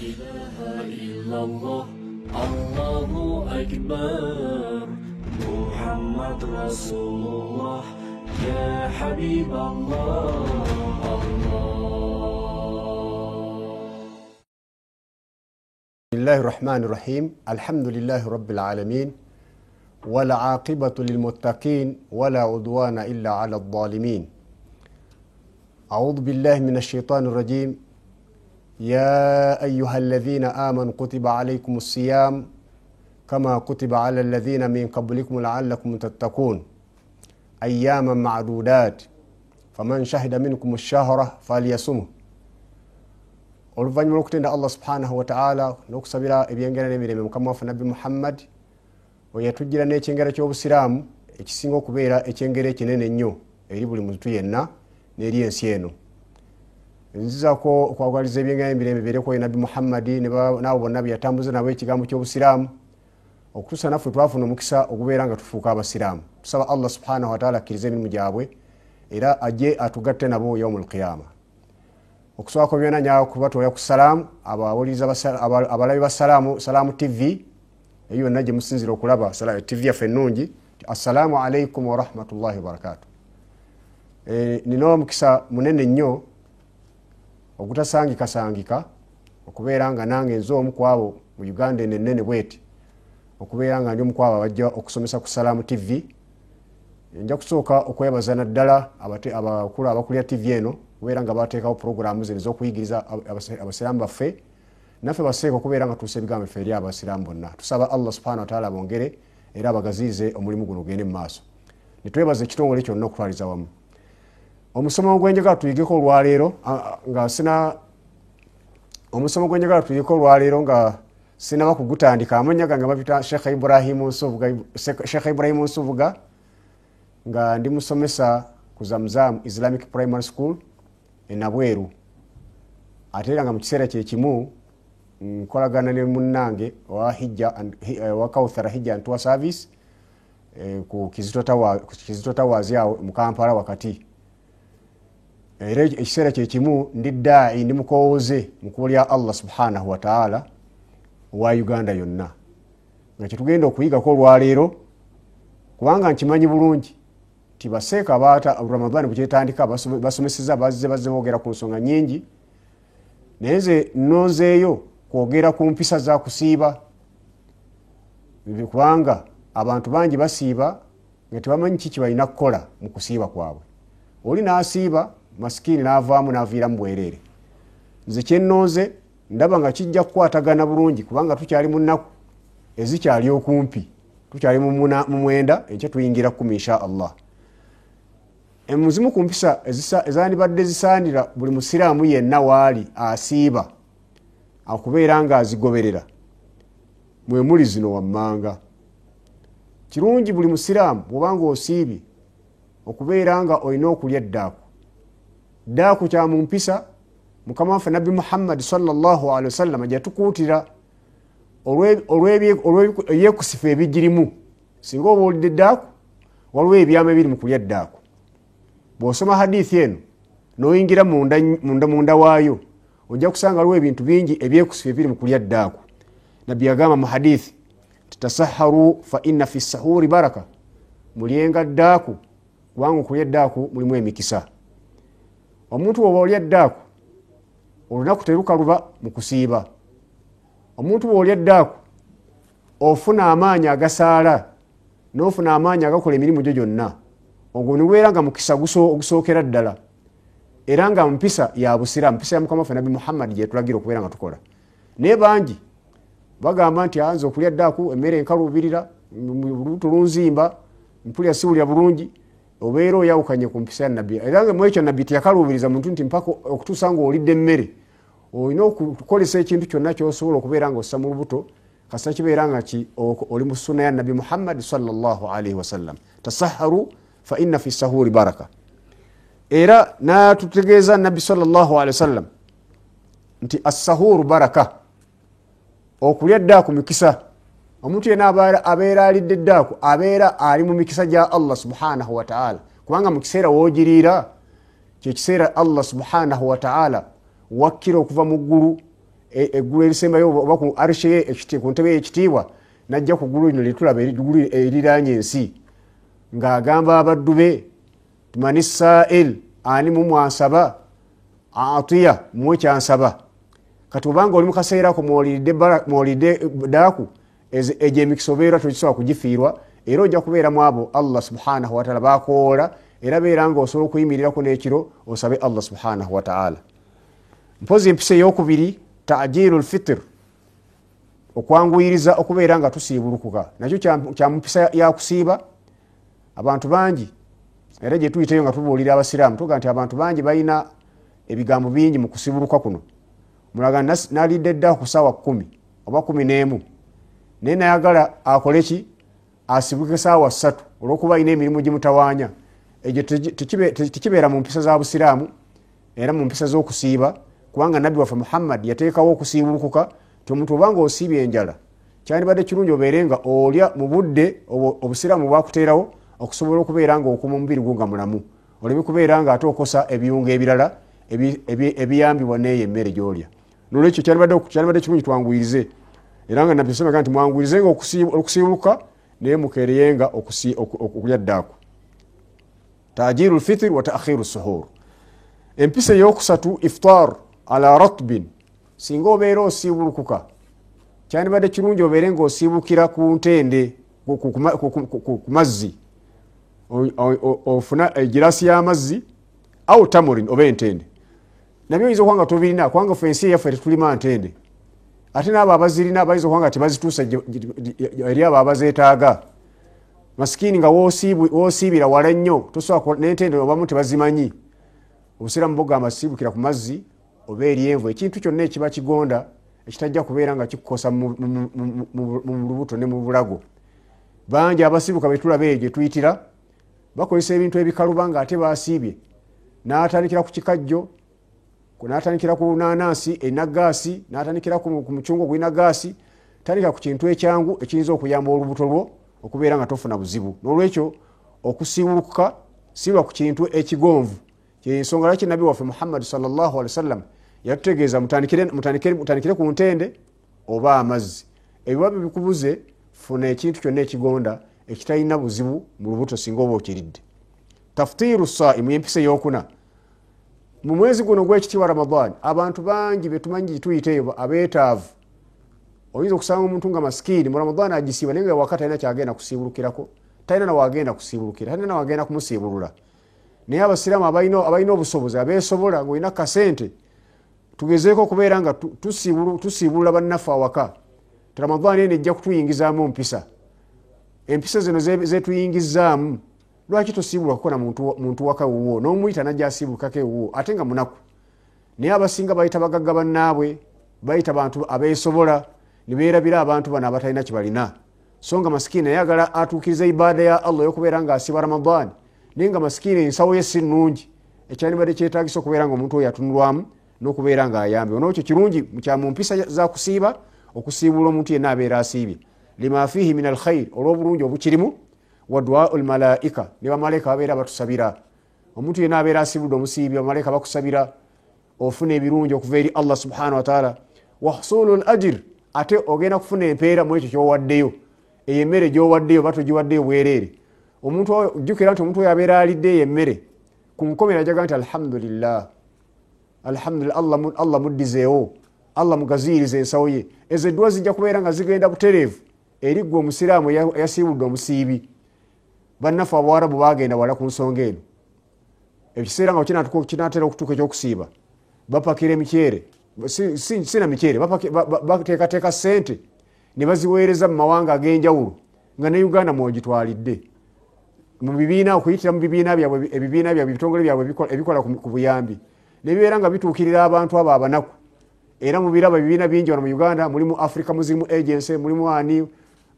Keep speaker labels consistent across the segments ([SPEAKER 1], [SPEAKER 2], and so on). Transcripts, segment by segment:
[SPEAKER 1] إله إلا الله الله أكبر محمد رسول الله يا حبيب الله الله.
[SPEAKER 2] بسم الله الرحمن الرحيم. الحمد لله رب العالمين، والعاقبة للمتقين، ولا عدوان إلا على الظالمين. أعوذ بالله من الشيطان الرجيم. يا أيها الذين آمنوا كتب عليكم الصيام كما كتب على الذين من قبلكم لعلكم تتقون أياما معدودات فمن شهد منكم الشهر فليصمه. Oluvannyuma lw'okutenda Allah subhanahu wa ta'ala n'okusabira ebyengera n'emirembe mukama waffe Nabbi Muhammad, oyo yatujjira n'ekyengera ky'obusiraamu ekisinga okubeera ekyengera ekinene ennyo eri buli muntu yenna n'eri ensi eno. Nzizaako okwagaliza ebyengera n'emirembe bibeereko ye Nabbi Muhammad n'abo bonna be yatambuza nabo ekigambo ky'obusiraamu okutuusa naffe twafuna omukisa okubeera nga tufuuka abasiraamu. Tusaba Allah subhanahu wa ta'ala akkirize emirimu gyabwe era ajje atugatte nabo yaumul qiyama. Okusooka byonna nja kubatoola ku salaamu abawuliriza abalabi ba salaamu, Salaamu TV eyo yonna gye musinziira okulaba TV yaffe ennungi. Assalaamu alaikum warahmatullahi wabarakatuh. Nina omukisa munene nnyo ogutasangikasangika okubeera nga nange nze omu ku abo mu Uganda eno ennene bweti, okubeera nga ndi omu ku abo abajja okusomesa ku Salaamu TV. Nja kusooka okwebaza naddala abakulu abakulira TV eno okubeera nga bateekawo puroguraamu zino ez'okuyigiriza abasiraamu baffe, naffe baseeka okubeera nga tuusa ebigambo byaffe eri abasiraamu bonna. Tusaba Allah subhanahu wa ta'ala abongere era abagaziize omulimu guno ogende mu maaso. Ne twebaza ekitongole kyonna okutwaliza wamu. Omusomo gwenjagala tuyigeko olwaleero nga sina omusomo gwenjagala tuyigeko olwaleero nga sinaba kugutandika, amannya gange bapita Sheikh Ibrahim Nsubuga, Sheikh Ibrahim Nsubuga, nga ndi musomesa ku Zamzam Islamic Primary School e Nabweru. Ate era nga mu kiseera kye kimu nkolagana ne munnange owa Hijja owa Kauthara Hijja and Tour Service ku Kizito Towers awo mu Kampala wakati. Era ekiseera kye kimu ndi daa'i, ndi mukowooze mu kkubo lya Allah subhanahu wa ta'ala owa Uganda yonna. Nga kye tugenda okuyigako olwaleero, kubanga nkimanyi bulungi nti baseeka baata Ramadhan bwe kyetandika basomeseza bazze boogera ku nsonga nnyingi, naye nze nnonzeeyo kwogera ku mpisa za kusiiba, kubanga abantu bangi basiiba nga tebamanyi kiki balina kukola mu kusiiba kwabwe. Oli n'asiiba masikini n'avaamu n'aviiramu bwereere. Nze kye nnonze ndaba nga kijja kukwatagana bulungi kubanga tukyali mu nnaku ezikyali okumpi, tukyali mu 9, enkya tuyingira 10 insha Allah. Emuzimu ku mpisa ezandibadde zisaanira buli musiraamu yenna waali asiiba akubeera ng'azigoberera mwe muli zino wammanga. Kirungi buli musiraamu bw'oba ng'osiibye okubeera nga olina okulya eddaaku. Ddaaku kya mu mpisa mukama waffe Nabbi Muhammad sallallahu alaihi wasallam gyatukuutira olw'ebyekusifu ebigirimu. Singa oba olidde eddaaku, waliwo ebyama ebiri mu kulya eddaaku. Bw'osoma hadithi eno n'oyingira munda waayo, ojja kusanga waliwo ebintu bingi ebyekusifu ebiri mu kulya eddaaku. Nabbi yagamba mu hadithi nti tasaharu fa inna fi sahuri baraka, mulyenga ddaaku kubanga okulya eddaaku mulimu emikisa. Omuntu bw'oba olya eddaaku olunaku terukaluba mu kusiiba. Omuntu bw'olya eddaaku ofuna amaanyi agasaala n'ofuna amaanyi agakola emirimu gyo gyonna. Ogwo ne gubeera nga mukisa ogusookera ddala era nga mpisa ya busiraamu, mpisa ya mukama waffe Nabbi Muhammad gye yatulagira okubeera nga tukola. Naye bangi bagamba nti nze okulya eddaaku emmere enkaluubirira, olubuto lunzimba, mpulira siwulira bulungi. Obeera oyawukanye ku mpisa ya Nabbi. Era nga mu ekyo Nabbi teyakaluubiriza muntu nti mpaka okutuusa ng'olidde emmere olina okukozesa ekintu kyonna ky'osobola okubeera ng'ossa mu lubuto, kasita kibeera nga oli mu sunna ya Nabbi Muhammad sallallahu alaihi wasallam. Tasaharu fa inna fi sahuri baraka. Era n'atutegeeza Nabbi sallallahu alaihi wasallam nti assahuru baraka, okulya eddaaku mikisa. Omuntu yenna abeera alidde eddaaku abeera ali mu mikisa gya Allah subhanahu wa ta'ala, kubanga mu kiseera w'ogiriira kye kiseera Allah subhanahu wa ta'ala wakkira okuva mu ggulu eggulu erisembayo oba ku arshe ye ku ntebe y'ekitiibwa, najja ku ggulu lino lyetulaba eggulu eriraanye ensi, ng'agamba abaddu be mani sa'il, ani mumwansaba, atiya muwe kyansaba. Kati obanga oli mu kaseera ako mwolidde daaku, egyo emikisa obeera togisobola kugifiirwa, era ojja kubeeramu abo Allah subhanahu wataala bakoola, era beera nga osobola okuyimirirako n'ekiro osabe Allah subhanahu wataala. Mpozi empisa eyokubiri, tajiru lfitir, okwanguyiriza okubeera nga tusiibulukuka, nakyo kya mpisa yakusiiba. Abantu bangi era gye tuyiteyo nga tubuulira abasiraamu tuga nti abantu bangi balina ebigambo bingi mu kusiibuluka kuno. Mulaga nalidde dda ku ssaawa 10 oba 11, naye nayagala akole ki? Asibuke ssaawa 3 olw'okuba alina emirimu gimutawaanya. Egyo tekibeera mu mpisa za busiraamu era mu mpisa z'okusiiba, kubanga nabbi waffe Muhammad yateekawo okusiibulukuka ti omuntu obanga osiibye enjala kyandibadde kirungi obeere nga olya mu budde obusiraamu bwakuteerawo okusobola okubeera nga okuuma omubiri gwo nga mulamu, oleme kubeera nga ate okosa ebiyungo ebirala ebiyambibwa n'eyo emmere gy'olya. Nolwekyo kyandibadde kirungi twanguyirize, era nga nabbi yasomeka nti mwanguyirizenga okusiibuluka naye mukeereyenga okulya ddaako. Tajiru lfitiri wa taakhiru suhur. Empisa eyokusatu, iftar ala ratbin. Singa obeera osiibulukuka kyandibadde kirungi obeere ng'osiibukira ku ntende, ku mazzi, ofuna egirasi y'amazzi au tamurin oba entende. Nabyo oyinza okuba nga tobirina, kubanga ffe ensi eyaffe tetulima ntende, ate n'abo abazirina bayinza okuba nga tebazituusa eri abo abazeetaaga. Masikini nga woosiibira wala nnyo, tosobola n'entende obamu tebazimanyi. Obusiraamu bugamba siibukira ku mazzi oba eryenvu, ekintu kyonna ekiba kigonda ekitajja kubeera nga kikukosa mu lubuto ne mu bulago. Bangi abasiibuka betulaba eyo gye tuyitira bakozesa ebintu ebikaluba nga ate basiibye, n'atandikira ku kikajjo, n'atandikira ku nanansi erina gaasi, n'atandikira ku mucungwa ogulina gaasi. Tandika ku kintu ekyangu ekiyinza okuyamba olubuto lwo okubeera nga tofuna buzibu. N'olwekyo okusiibulukuka siba ku kintu ekigonvu. Kyensonga lwaki nabbi waffe Muhammad sallallahu alaihi wasallam yatutegeeza mutandikire ku ntende oba amazzi. Ebiba bikubuze, funa ekintu kyonna ekigonda ekitalina buzibu mu lubuto singa oba okiridde. Taftiru saimu, empisa eyokuna. Mu mwezi guno ogw'ekitiibwa Ramadan, abantu bangi betumanyi gye eyo abeetaavu. Oyinza okusanga omuntu nga masikini mu Ramadan agisiiba, naye nga waka talina kyagenda kusiibulukirako, talina nawagenda kusiibulukira, talina nawagenda kumusiibulula. Naye abasiraamu abalina obusobozi, abeesobola, ng'olina kasente, tugezeeko okubeera nga tusiibulula bannaffe awaka. Ramadan eno ejja kutuyingizaamu mpisa. Empisa zino zetuyingizaamu, lwaki tosiibulwa kukola muntu waka wuwo n'omuyita najja asiibulukako ewuwo ate nga munaku? Naye abasinga bayita bagagga bannaabwe, bayita bantu abeesobola, ne beerabira abantu bano abatalina kye balina. So nga masikini ayagala atuukiriza ibaada ya Allah ey'okubeera ng'asiiba Ramadan, naye nga masikini ensawo ye si nnungi, ekyandibadde kyetaagisa okubeera nga omuntu oyo atunulwamu n'okubeera ng'ayambibwa. N'olwekyo kirungi kya mu mpisa za kusiiba okusiibula omuntu yenna abeera asiibye, lima fihi min alkhair, olw'obulungi obukirimu, wa duau lmalaika, ne bamalayika babeera batusabira. Omuntu yenna abeera asiibudde omusiibi, bamalayika bakusabira ofuna ebirungi okuva eri Allah subhanahu wataala. Wa husulu l ajir, ate ogenda kufuna empeera mu ekyo kyowaddeyo. Eyo emmere gyowaddeyo oba togiwaddeyo bwereere. Omuntu jjukira nti omuntu oyo abeera alidde eyo emmere, ku nkomera ajaga nti alhamdulillah, alhamdulillah, Allah muddizeewo, Allah mugaziirize ensawo ye. Ezo edduwa zijja kubeera nga zigenda butereevu eri ggwe omusiraamu eyasiibudde omusiibi. Bannaffe abawarabu bagenda wala ku nsonga eno. Ekiseera nga kinaatera okutuuka ekyokusiiba, bapakira emiceere, sina miceere, bateekateeka ssente ne baziweereza mu mawanga ag'enjawulo, nga ne Uganda mwogitwalidde, mu bibiina, okuyitira mu bibiina byabwe, ebibiina byabwe, ebitongole byabwe ebikola ku buyambi, ne bibeera nga bituukirira abantu abo abanaku. Era mubiraba ebibiina bingi wano mu Uganda, mulimu Africa Muslim Agency, mulimu ani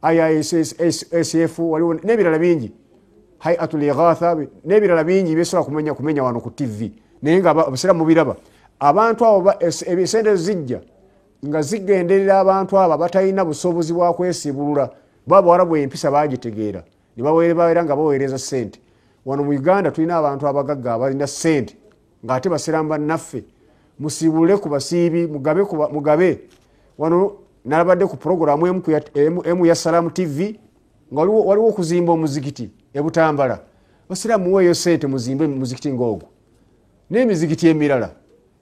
[SPEAKER 2] IISF, waliwo n'ebirala bingi, Hayatul Ighatha n'ebirala bingi byesobola kumenya wano ku TV, naye nga abasiraamu mubiraba. Abantu abo esente zijja nga zigenderera abantu abo abatalina busobozi bwa kwesiibulula. Babawarabu empisa bagitegeera ne babeera nga baweereza ssente. Wano mu Uganda tulina abantu abagagga abalina ssente ng'ate basiraamu bannaffe Musibule ku basiibi, mugabe mugabe. Wano nalabadde ku programu emu ya Salamu TV nga waliwo okuzimba omuzikiti e Butambala. Basiraamu muweeyo ssente muzimbe muzikiti ng'ogwo n'emizikiti emirala,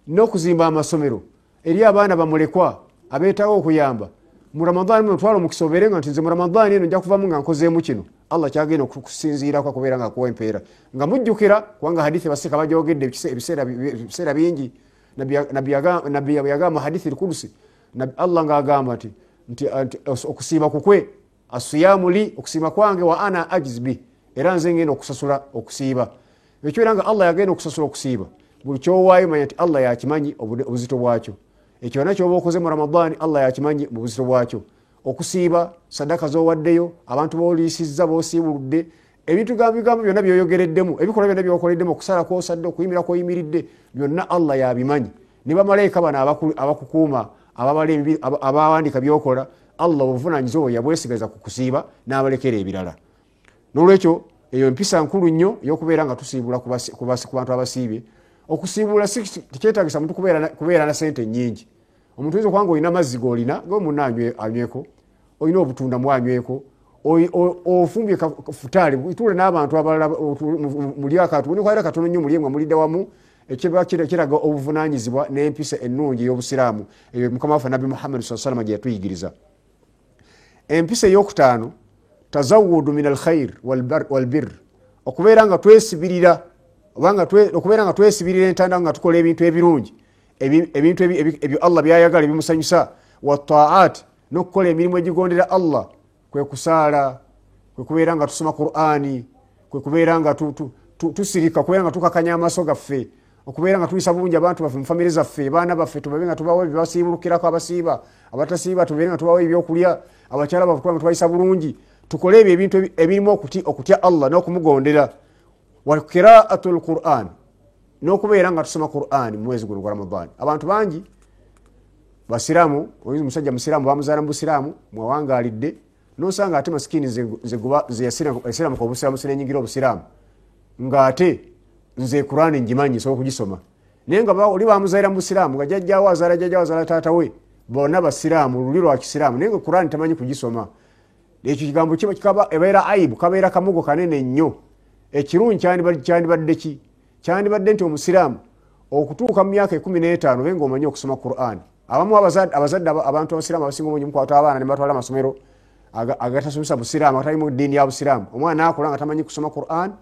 [SPEAKER 2] n'okuzimba amasomero eri abaana bamulekwa abeetaaga okuyamba. Mu Ramadhaani muno twala omukisa obeere nga nti nze mu Ramadhaani eno nja kuvamu nga nkozeemu kino, Allah kyagenda okusinziirako akubeera nga akuwa empeera. Nga mujjukira kubanga hadithi basika bagyogedde ebiseera bingi. Nabbi yagamba hadithi al-Qudusi, Allah ng'agamba nti okusiiba kukwe, asiyamu li, okusiiba kwange, wa ana ajiz bi, era nze ngenda okusasula okusiiba. Ekyo era nga Allah yagenda okusasula okusiiba, buli ky'owaayo manya nti Allah yakimanyi obuzito bwakyo. Ekyo yonna ky'oba okoze mu Ramadhaani Allah yakimanyi mu buzito bwakyo. Okusiiba, sadaka z'owaddeyo, abantu b'oliisizza, b'osiibuludde, ebintu bigambo byonna by'oyogereddemu, ebikolwa byonna by'okoleddemu, okusala kw'osadde, okuyimira kw'oyimiridde, byonna Allah yabimanyi. Ne bamalayika bano abakukuuma, abawandiika by'okola, Allah obuvunaanyizibwa bwe yabwesigaza ku kusiiba n'abalekera ebirala. N'olwekyo eyo empisa nkulu nnyo ey'okubeera nga tusiibula ku bantu abasiibye. Okusiibula si tekyetaagisa muntu kubeera na ssente nnyingi. Omuntu oyinza okuba nga olina amazzi g'olina, gwe munno anyweko, olina obutunda mwanyweko, ofumbye futaali, tuule n'abantu abalala mulye akantu, mulikwalira katono nnyo mulye nga mulidde wamu. Ekiba kiraga obuvunaanyizibwa n'empisa ennungi ey'obusiraamu eyo Mukama waffe Nabbi Muhammad sallallahu alaihi wasallam gye yatuyigiriza. Empisa ey'okutaano, tazawudu min alkhair walbir, okubeera nga twesibirira, okubeera nga twesibirira entanda nga tukola ebintu ebirungi, ebintu ebyo Allah by'ayagala ebimusanyusa, wa taat, n'okukola emirimu egigondera Allah, kwe kusaala, kwe kubeera nga tusoma Qur'ani, kwe kubeera nga tusirika, kubeera nga tukakanya amaaso gaffe, okubeera nga tuyisa bulungi abantu baffe mu famire zaffe, abaana baffe tubabe nga tubawa ebibasiibulukirako, abasiiba, abatasiiba tubeere nga tubawa ebyokulya, abakyala baffe tubabe nga tubayisa bulungi. Tukole ebyo ebintu ebirimu okutya Allah n'okumugondera. Wa qira'atul Qur'an, n'okubeera nga tusoma Qur'an mu mwezi guno gwa Ramadhan. Abantu bangi basiraamu, oyinza omusajja musiraamu bamuzaala mu busiraamu mwawangaalidde, n'osanga ate masikini nze yasiramuka obusiraamu, sinenyigira obusiraamu, ng'ate nze Qur'an ngimanyi nsobola okugisoma. Naye nga oli bamuzaira mu busiraamu, nga jjajjaawe azaala jjajjaawe azaala taata we, bonna basiraamu, luli lwa kisiraamu, naye nga Qur'an tamanyi kugisoma. Ekyo kigambo kikaba ebeera aibu, kabeera kamugo kanene nnyo. Ekirungi kyandibadde ki? Kyandibadde nti omusiraamu okutuuka mu myaka 15 obe ng'omanyi okusoma Qur'an. Abamu abazadde abantu abasiraamu abasinga obungi mukwata abaana ne batwala amasomero agatasomesa busiraamu, agatalimu ddiini ya busiraamu. Omwana n'akula nga tamanyi kusoma Qur'an,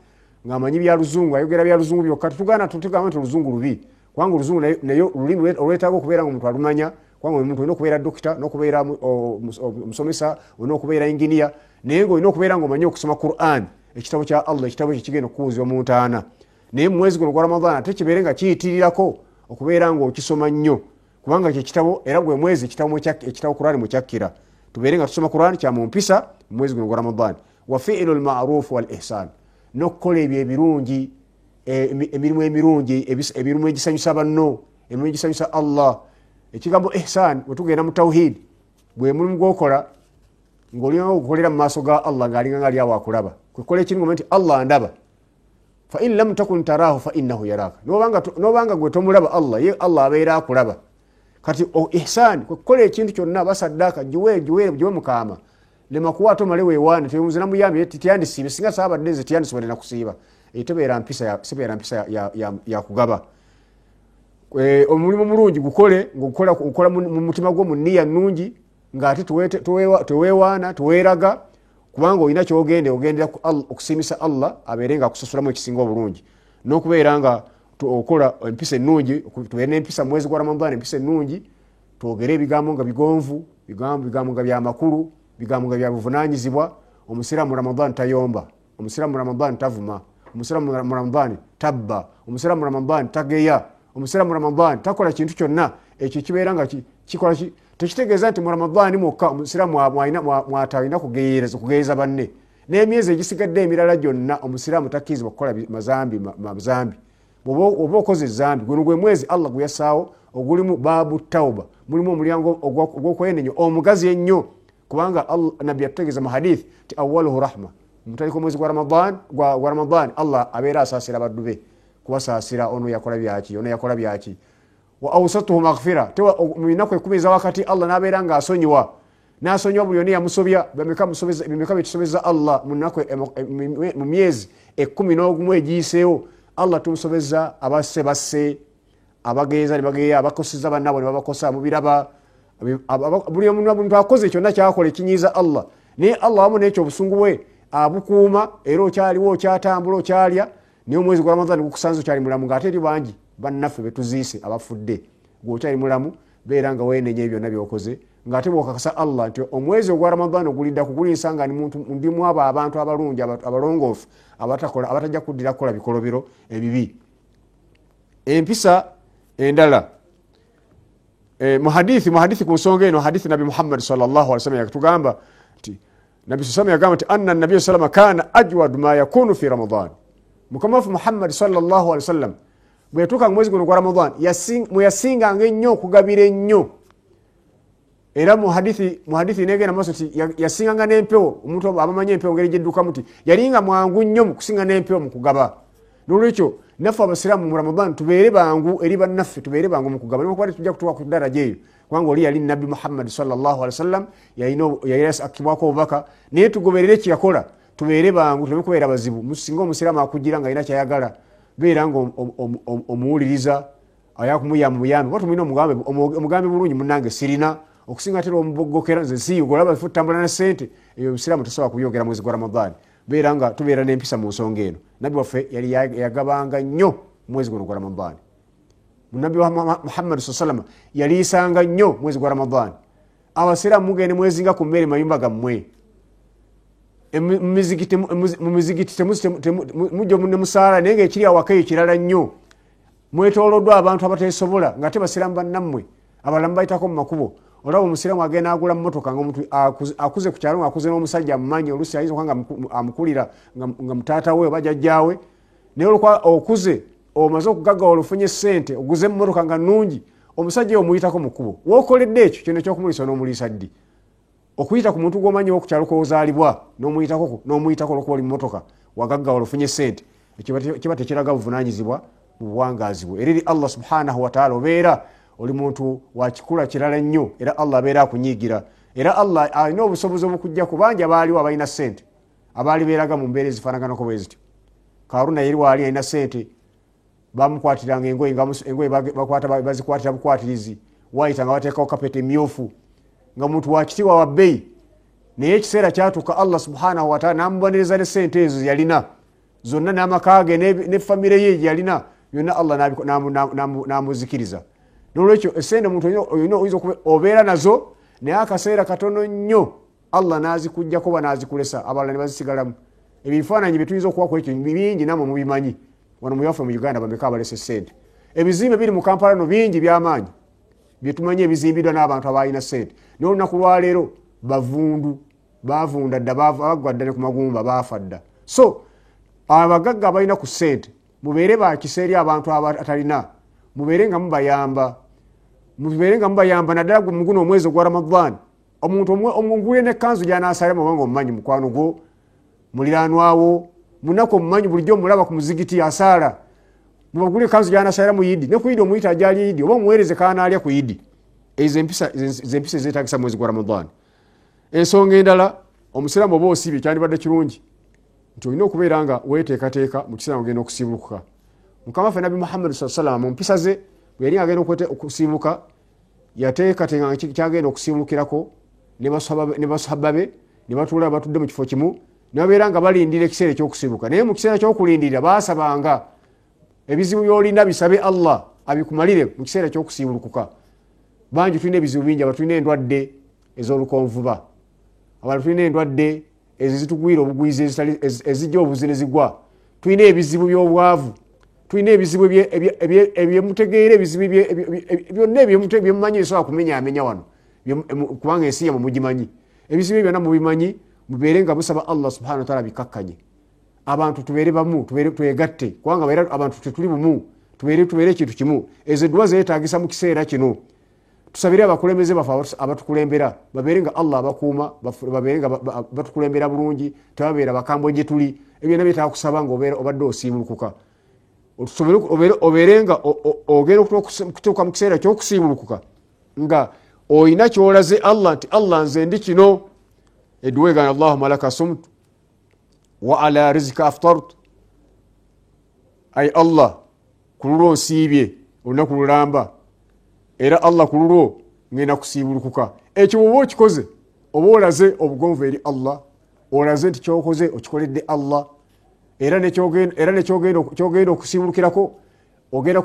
[SPEAKER 2] ng'amanyi bya luzungu, ayogera bya luzungu byokka. Tetugaana tugamba nti oluzungu lubi, kubanga oluzungu nayo lulimi olwetaaga okubeera ng'omuntu alumanya, kubanga omuntu olina okubeera dokita, n'okubeera omusomesa, olina okubeera inginiya, naye ng'olina okubeera ng'omanyi okusoma Qur'an, ekitabo kya Allah, ekitabo ekyo kigenda okukuwuzibwa mu ntaana. Naye mu mwezi guno gwa Ramadhan ate kibeere nga kiyitirirako okubeera ng'okisoma nnyo, kubanga kye kitabo, era gwe mwezi ekitabo Qur'an mwe kyakkira. Tubeere nga tusoma Qur'an kya mu mpisa mu mwezi guno gwa Ramadhan. Wa fi'lul ma'ruf wal ihsan, n'okukola ebyo ebirungi, emirimu emirungi, emirimu egisanyusa banno, emirimu egisanyusa Allah. Ekigambo ihsan bwe tugenda mu tawhid, gwe mulimu gw'okola ng'olina okukolera mu maaso ga Allah ng'alinga ng'ali awo akulaba. Kwe kukola ekintu ng'omanyi nti Allah ndaba. Fa in lam takun tarahu fa innahu yaraka. N'obanga gwe tomulaba Allah, ye Allah abeera akulaba. Kati ihsan kwe kukola ekintu kyonna, basaddaaka giwe Mukama. Lema kuwa tomale weewaane, tewumuzira muyambi, tiyandisiibye, singa saabadde nze tiyandisiibadde na kusiiba. Eyo tebeera mpisa sibeera mpisa ya kugaba. Omulimu mulungi gukole, ng'okola mu mutima gwo mu nniya nnungi, ng'ate teweewaana, teweeraga, kubanga olina ky'ogenda, ogendera ku okusiimisa Allah abeere nga akusasulamu ekisinga obulungi. N'okubeera nga okola empisa ennungi, tubeere n'empisa mu mwezi gwa Ramadhan, empisa ennungi, twogere ebigambo nga bigonvu, bigambo nga bya makulu, bigambo nga bya buvunaanyizibwa. Omusiraamu mu Ramadhan tayomba, omusiraamu mu Ramadhan tavuma, omusiraamu mu Ramadhan tabba, omusiraamu mu Ramadhan tageya, omusiraamu mu Ramadhan takola kintu kyonna ekyo kibeera nga kikola tekitegeeza nti mu Ramadhan mwokka omusiraamu mwatalina kugeeza banne. N'emyezi egisigadde emirala gyonna omusiraamu takkirizibwa kukola mazambi. Bw'oba okoze ezambi, guno gwe mwezi Allah gwe yassaawo ogulimu baabu tauba, mulimu omulyango ogw'okwenenya omugazi ennyo, kubanga Nabbi yatutegeeza mu hadith nti awwaluhu rahma, mutaliko omwezi gwa Ramadhan, Allah abeera asaasira abaddu be, kubasaasira ono yakola byaki, ono yakola byaki. Wa awsatuhu maghfira, mu nnaku 10 eza wakati Allah n'abeera nga asonyiwa, n'asonyiwa buli yonna yamusobya. Bameka betusobeza Allah mu nnaku mu myezi 11 egiyiseewo? Allah tumusobeza abasse basse, abageeza ne bageeya, abakoseza bannaabwe ne babakosa, mubiraba. Buli omuntu akoze kyonna kyakola ekinyiiza Allah, naye Allah wamu n'ekyo obusungu bwe abukuuma, era okyaliwo, okyatambula, okyalya, naye omwezi gwa Ramadhan gukusanze okyali mulamu, ng'ate eri bangi bannaffe betuziise abafudde, gwe okyali mulamu, beera nga weenenya ebyo byonna by'okoze, ng'ate bw'okakasa Allah nti omwezi ogwa Ramadhan oguliddaku gulinsanga ndimu abo abantu abalungi, abalongoofu, abatajja kuddira kukola bikolobero ebibi. Empisa endala muhadithi ku nsonga eno, hadithi Nabi Muhammad sallallahu alaihi wasallam yakatugamba nti Nabi sallallahu yagamba nti anna nabiy sallallahu kana ajwad ma yakunu fi Ramadan. Mukama waffe Muhammad sallallahu alaihi wasallam bwe yatuuka mu mwezi guno gwa Ramadan mwe yasinganga ennyo okugabira ennyo. Era mu hadithi negenda maaso nti yasinganga n'empewo, omuntu abamanyi empewo ngeri gyeddukamu nti yalinga mwangu nnyo mu kusinga n'empewo mu kugaba. N'olwekyo naffe abasiraamu mu Ramadan tubeere bangu eri bannaffe, tubeere bangu mu kugaba, newankubadde tujja kutuuka ku ddaraja eyo, kubanga oli yali Nabbi Muhammad sallallahu alaihi wasallam, yali akibwako obubaka, naye tugoberere kye yakola, tubeere bangu, tuleme kubeera bazibu. Singa omusiraamu akugira nga alina kyayagala, beera nga omuwuliriza, ayakumuyamba muyambe, oba tumulina omugambe bulungi, munnange sirina, okusinga atera omuboggokera nze siyo, olaba ffe tutambula na ssente, ebyo omusiraamu tasobola kubyogera mwezi gwa Ramadan. Beera nga tubeera n'empisa mu nsonga eno. Nabbi waffe yali yagabanga nnyo mwezi guno gwa Ramadan. Nabbi wa Muhammad sallallahu alaihi wasallam yaliisanga nnyo mwezi gwa Ramadan. Abasiraamu mugende mwezinga ku mmere mayumba gammwe, mu mizigiti mujja ne musaala, naye ng'ekiri awaka eyo kirala nnyo. Mwetooloddwa abantu abateesobola, ng'ate basiraamu bannammwe abalamu bayitako mu makubo. Olaba omusiraamu agenda agula mmotoka, ng'omuntu akuze ku kyalo, ng'akuze n'omusajja amumanyi, oluusi ayinza okuba nga amukulira nga mutaata we oba jjajjaawe, naye olwokuba okuze omaze okugaggawala ofunye ssente oguze emmotoka nga nnungi, omusajja oyo omuyitako mu kkubo. W'okoledde ekyo kino ekyokumulisa n'omuliisa ddi? Okuyita ku muntu gw'omanyi ow'oku kyalo kw'ozaalibwa n'omuyitako olwokuba oli mu mmotoka wagaggawala ofunye ssente, ekyo kiba tekiraga buvunaanyizibwa mu buwangaazi bwe. Era eri Allah subhanahu wa taala obeera oli muntu wa kikula kirala nnyo, era Allah abeera akunyiigira, era Allah alina obusobozi obukujjako. Bangi abaaliwo abalina ssente abaali beeraga mu mbeera ezifaanaganako bwe zityo. Karuna yeri waali alina ssente, bamukwatiranga engoye, nga engoye bazikwatira bukwatirizi, waayita nga bateekawo kapeti emyufu, nga muntu wa kitiibwa wa bbeeyi, naye ekiseera kyatuuka Allah subhanahu wa taala n'amubonereza ne ssente ezo yalina zonna n'amaka ge ne famire ye gye yalina byonna, Allah n'amuzikiriza. N'olwekyo essente omuntu olina oyinza okuba obeera nazo, naye akaseera katono nnyo Allah n'azikuggyako oba n'azikulesa, abalala ne bazisigalamu. Ebifaananyi bye tuyinza okuwa ku ekyo bingi, nammwe mubimanyi. Wano mu yaffe mu Uganda bameka abalese ssente? Ebizimbe biri mu Kampala no bingi by'amaanyi bye tumanyi ebizimbiddwa n'abantu abalina ssente, naye olunaku lwaleero bavundu, bavunda dda, baggwa dda ne ku magumba, baafa dda. So abagagga abalina ku ssente mubeere bakisa eri abantu abatalina, mubeere nga mubayamba, mubeere nga mubayamba, naddala mu guno omwezi ogwa Ramadan. Omuntu omugulire n'ekkanzu gy'anaasaliramu, obanga omumanyi mukwano gwo, muliraanwawo, munaku omumanyi, bulijjo omulaba ku muzigiti asaala, mubagulire ekkanzu gy'anaasalira mu Yidi, ne ku Yidi omuyita ajali Yidi, oba omuweereze kanaalya ku Yidi. Ezo empisa ezeetagisa mwezi gwa Ramadan. Ensonga endala, omusiraamu oba osiibye, kyandibadde kirungi nti olina okubeera nga weeteekateeka mu kiseera ogenda okusiibulukuka. Mukama waffe Nabbi Muhammadi saa salama mu mpisa ze bwe yali agenda okusiibuka, yateekateeka nga kyagenda okusiibulukirako ne basahaba be, ne batuula batudde mu kifo kimu, ne babeera nga balindira ekiseera ekyokusiibuka. Naye mu kiseera ky'okulindirira baasabanga. Ebizibu by'olina bisabe Allah abikumalire mu kiseera ky'okusiibulukuka. Bangi tulina ebizibu bingi, aba tulina endwadde ez'olukonvuba, abalala tulina endwadde ezo zitugwira obugwizi, ezijja obuzi ne zigwa, tulina ebizibu by'obwavu, tulina ebizibu ebyemutegeera, ebizibu byonna byemumanyi ebisobola kumenyaamenya wano, kubanga ensi yamwe mugimanyi. Ebizibu byonna mubimanyi, mubeere nga musaba Allah subhanahu wa taala bikakkanye. Abantu tubeere bamu, twegatte, kubanga era abantu tetuli bumu, tubeere ekintu kimu. Ezo edduwa zeetagisa mu kiseera kino. Tusabire abakulembeze baffe abatukulembera, babeere nga Allah abakuuma, babeere nga batukulembera bulungi, tebabeera bakambwe gye tuli. Ebyo byonna byetaaga kusaba nga obadde osiibulukuka. Obeere nga ogenda okutuuka mu kiseera ky'okusiibulukuka nga oyina kyolaze Allah nti Allah nze ndi kino. Edduwa egamba Allahumma laka sumtu wa ala rizika aftartu, ai Allah ku lulwo nsiibye olunaku lulamba, era Allah ku lulwo ngenda kusiibulukuka. Ekyo bw'oba okikoze oba olaze obugonvu eri Allah, olaze nti kyokoze okikoledde Allah, era nekyogenda okusiibulukirako ogenda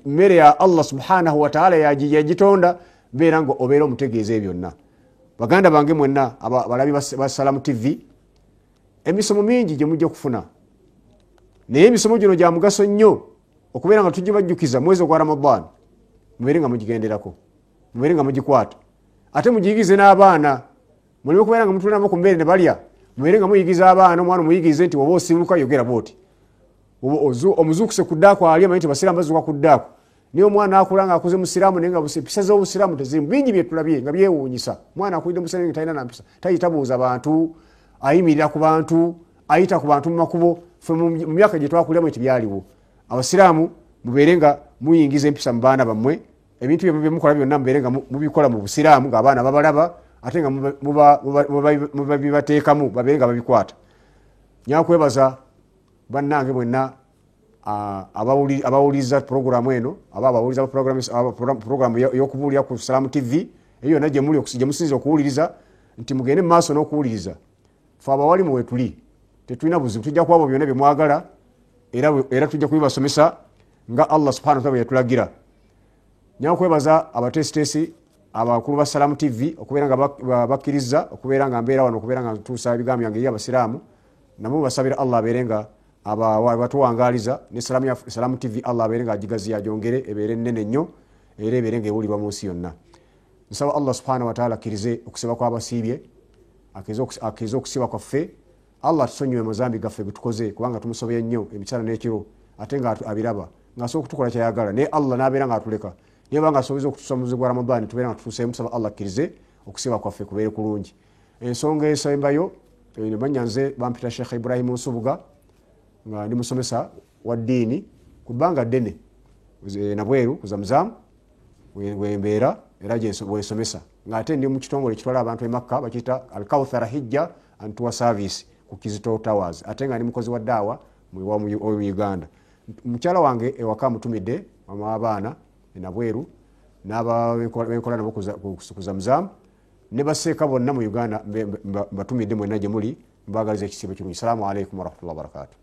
[SPEAKER 2] mmere ya Allah subhanahu wataala yagitonda, mbeera nga obeera omutegeeza byonna. Baganda bange mwenna abalabi ba Salamu TV, emisomo mingi gye mujja okufuna, naye emisomo gino gya mugaso nnyo okubeera nga tugibajjukiza mwezi ogwa Ramadan, mubeere nga mugigenderako, mubeere nga mugikwata, ate mugiyigize n'abaana. Muleme kubeera nga mutula nabo ku mmere ne balya, mubeere nga muyigiza abaana. Omwana omuyigirize nti oba osiibuluka yogera bwoti, omuzuukuse ku ddaako ali amanyi nti basiraamu bazuuka ku ddaako. Naye omwana akula nga akuze musiraamu naye nga empisa z'obusiraamu tezirimu. Bingi byetulabye nga byewuunyisa. Omwana akulidde musiraamu nga talina nampisa, tayita buuza bantu, ayimirira ku bantu, ayita ku bantu mu makubo. Ffe mu myaka gye twakuliramu ekyo byaliwo. Abasiraamu mubeere nga muyingiza empisa mu baana bammwe, ebintu byemukola byonna mubeere nga mubikola mu busiraamu ng'abaana babalaba, ate nga mubabibateekamu babeere nga babikwata. Nyakwebaza bannange mwenna abawuliriza puroguramu eno, aba abawuliriza puroguramu y'okubuulira ku Salamu TV eyo yonna gye muli gye musinza okuwuliriza, nti mugende mu maaso n'okuwuliriza. Fe abawalimu wetuli tetulina buzibu, tujja kubabo byonna bye mwagala, era tujja kubibasomesa nga Allah subhanahu wataala bwe yatulagira. Nyakwebaza abateesiteesi abakulu ba Salamu TV okubeera nga bakkiriza okubeera nga mbeera wano, okubeera nga ntuusa ebigambo byange eri abasiraamu. Nabo basabira Allah abeere nga abatuwangaaliza, ne Salamu TV Allah abeere nga agigaziya agyongere ebeere nnene nnyo, era ebeere nga ewulirwa mu nsi yonna. Nsaba Allah subhanahu wataala akkirize okusiba kw'abasiibye, akkirize okusiba kwaffe. Allah atusonyiwe amazambi gaffe getukoze, kubanga tumusobye nnyo emisana n'ekiro, ate nga abiraba ng'asobola okutukola kyayagala, naye Allah n'abeera nga atuleka. Naye banga asobozza okutuusa mu mwezi gwa Ramadani tubeera nga tutuuseemu. Tusaba Allah akkirize okusiba kwaffe kubeere kulungi. Ensonga esembayo, manya nze bampita Sheikh Ibrahim Nsubuga, nga ndi musomesa wa ddiini ku bbanga ddene nabweru ku Zamzam wembeera, era bwensomesa, ng'ate ndi mu kitongole ekitwala abantu e Makka bakiyita Alkauthara Hijja and Tour Service ku Kizito Towers, ate nga ndi mukozi wa daawa mu Uganda. Mukyala wange ewaka mutumidde, mama w'abaana nabweru, n'abenkola nabo ku Zamzam ne baseeka bonna mu Uganda, mbatumidde mwenna gye muli, mbagaliza ekisiibo kirungi. Salaamu alaikum warahmatullahi wabarakatuh.